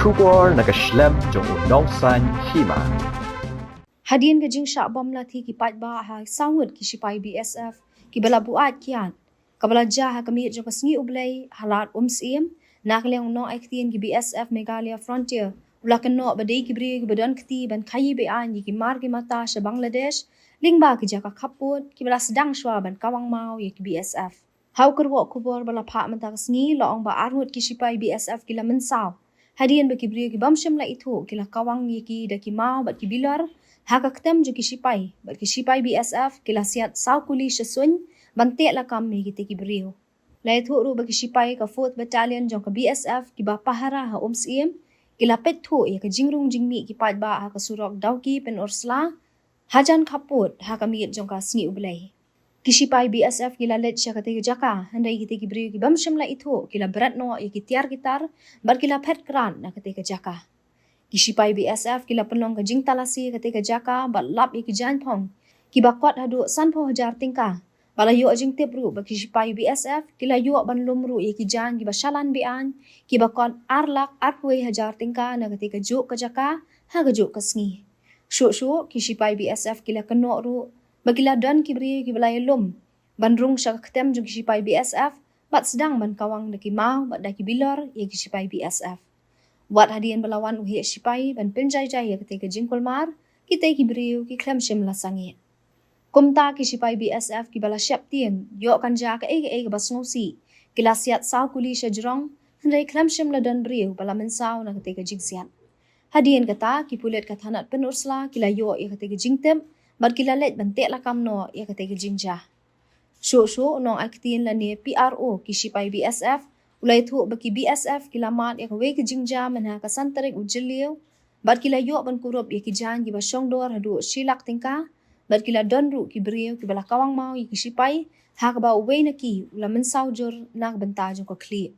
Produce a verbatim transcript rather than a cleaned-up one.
Khubor na ka shlem jong u nongsan hima. Hadien ka jingshah bom lathi ki paidbah ha saw ngut ki shipai B S F kiba la buaid kiad, kaba la jia ha ka miet jong ka sngi U Blei ha Lad Umsyiem, na ka liang u nongai ktien ki B S F Meghalaya Frontier u la kynnoh ba dei ki briew kiba don kti ban khaii be-aiñ ïa ki mar ki mata sha Bangladesh lyngba ki jaka khappud kiba la sdang shuwa ban kawang maw ïa ki B S F. Ha u kyrwoh khubor ba la phah mynta ka sngi, la ong ba arngut ki shipai B S F ki la mynsaw hadien ba ki briew ki bym shym la ithuh ki la kawang ïa ki da ki maw bad ki bilor ha ka ktem jong ki shipai, bad ki shipai B S F ki la siat saw kuli sha suiñ ban teh lakam ïa kitei ki briew. La ïathuh ruh ba ki shipai ka Fourth Battalion jong ka B S F kiba pahara ha Umsyiem ki la peit thuh ïa ka jingrung jingmih ki paidbah ha ka surok Dawki Pynursla hajan khappud ha ka miet jong ka sngi U Blei. Ki shipai B S F ki la leit sha katei ka jaka, hynrei kitei ki briew ki bym shym la ithuh ki la bret noh ïa ki tiar ki tar bad ki la phet krad na katei ka jaka. Ki shipai B S F ki la pynlong ka jingtalasi katei ka jaka bad lap ïa ki jaiñphong kiba kot haduh sanphew hajar tyngka. Ba la ïoh jingtip ruh ba ki shipai B S F ki la ïoh ban lum ruh ïa ki jaiñ kiba shalan be-aiñ kiba kot ar lak arphew wei hajar tyngka na katei kajuh ka jaka ha kajuh ka sngi. Shuh shuh ki shipai B S F ki la kynnoh ruh ba ki la don ki briew kiba la ïalum ban rung sha ka ktem jong ki shipai B S F bad sdang ban kawang da ki maw bad da ki bilor ïa ki shipai B S F. Wat hadien ba la wan u heh shipai ban pynjai jai ïa katei ka jingkulmar, kitei ki briew ki khlem shym la sangeh. Kumta ki shipai B S F kiba la sheptieng ïoh kan jia kaei kaei kaba sngewsih, ki la siat saw kuli sha jrong, hynrei khlem shym la don briew ba la mynsaw na katei ka jingsiat. Hadien kata, ki pulit ka thanat Pynursla ki la ïoh ïa katei ka jingtip bad ki la leit ban teh lakam noh ïa katei ka jingjia. Shuh shuh u nongai ktien lane P R O ki shipai B S F u la ïathuh ba ki B S F ki la mad ïa kawei ka jingjia mynha ka san tarik u Jylliew bad ki la ïoh ban kurup ïa ki jaiñ kiba shongdor haduh shi lak tyngka, bad ki la don ruh ki briew kiba la kawang maw ïa ki shipai, ha kaba uwei na ki u la mynsaw jur na ka bynta jong ka khlieh.